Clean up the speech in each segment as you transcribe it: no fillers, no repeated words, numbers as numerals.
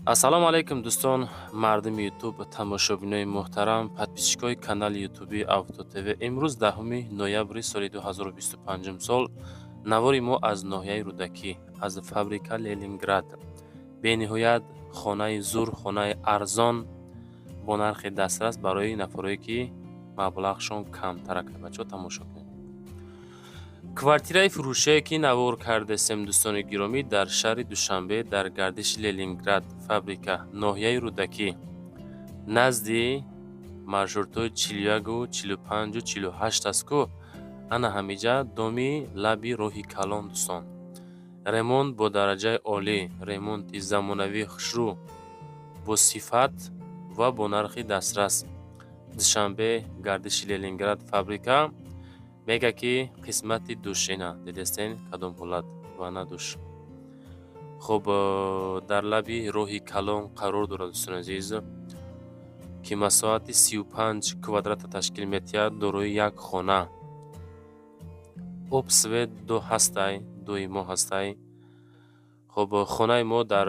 Ассалому алайкум, дӯстон, мардуми Ютуб, тамошобинои муҳтарам, подписчикои канали ютуби Авто ТВ. Имрӯз 10 ноябри соли 2025 сол. Навори мо аз ноҳияи Рӯдакӣ, аз фабрика Ленинград. Бениҳоят хонаи зур, хонаи арзон бо нархи дастрас барои нафарое, ки маблағшон камтар. Бачаҳо, тамошо кунед. Квартираи фурӯшие, ки навор кардесем, дӯстони гиромӣ, дар шаҳри Душанбе, дар гардиши Ленинград фабрика, ноҳияи Рӯдакӣ, назди маршрутҳои 41-у 45-у 48 аст ку, ана ҳамиҷа доми лаби роҳи калон. Дӯстон, ремонт бо дараҷаи олӣ, ремонти замонавӣ, хушрӯ, бо сифат ва бо нархи дастрас. Душанбе, гардиши Ленинград фабрика. Мега, ки қисмати душ ина дидестен, кадом ҳолат, ванна, душ. Хуб, дар лаби роҳи калон қарор дорад, дӯстони азиз, ки масоҳати 35 квадрата ташкил метиҳад, дорои як хона, об, свет ду ҳастай, доимо ҳастай. Хуб, хонаи мо дар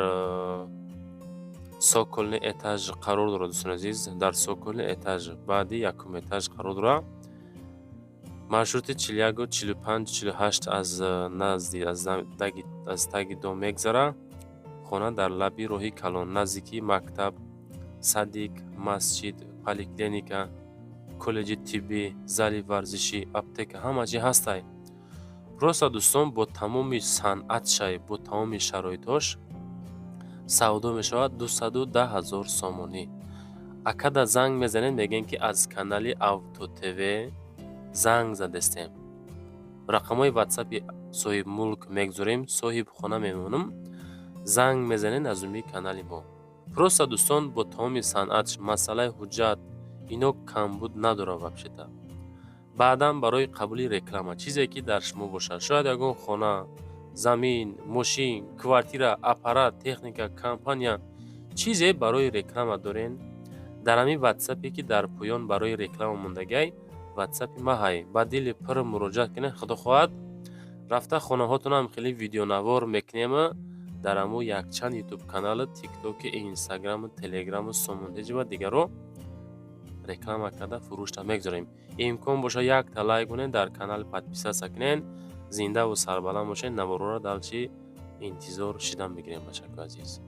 цокольный этаж қарор дорад, дӯстони азиз, дар цокольный этаж, баъди якум этаж қарор дорад. Маршрути 41-у 45, 48 аз назди, аз таги дом мегзарад. Хона дар лаби роҳи калон, наздикии мактаб, садик, масҷид, поликлиника, коллеҷи тиббӣ, зали варзишӣ, аптека, ҳама чи ҳастай. Просто, дӯстон, бо тамоми санъатшай, бо тамоми шароитҳош савдо мешавад 210 000 сомонӣ. Акада занг мезанед, мегӯем, ки аз канали Авто ТВ занг задестем. Рақамҳои ватсапи соҳибмулк мегузорем, соҳибхона мемонам, занг мезанед аз рӯи канали мо. Просто, дӯстон, бо тамоми санъат, масъалаи ҳуҷҷат ино камбуд надорад вообще-то. Баъдан барои қабули реклама чизе, ки дар шумо бошад, шояд ягон хона, замин, мошин, квартира, аппарат, техника, компания, чизе барои реклама дорен, дар ҳамин ватсапе, ки дар поён барои реклама мондагиай, ватсапи маҳай, ба дили пур муроҷиат кунед. Худо хоҳад, рафта хонаҳотонам хеле видеонавор мекунем, дар ҳамо якчанд ютуб каналу, тиктоки, инстаграму, телеграму, сомонтеҷи ва дигарро реклама карда, фурӯшта мегузорем. Имкон бошад, якта лайк кунед, дар канал подписаться кунед. Зиндаву сарбаланд бошед. Наворҳоро дальше интизор шидан бигирем, бачакои азиз.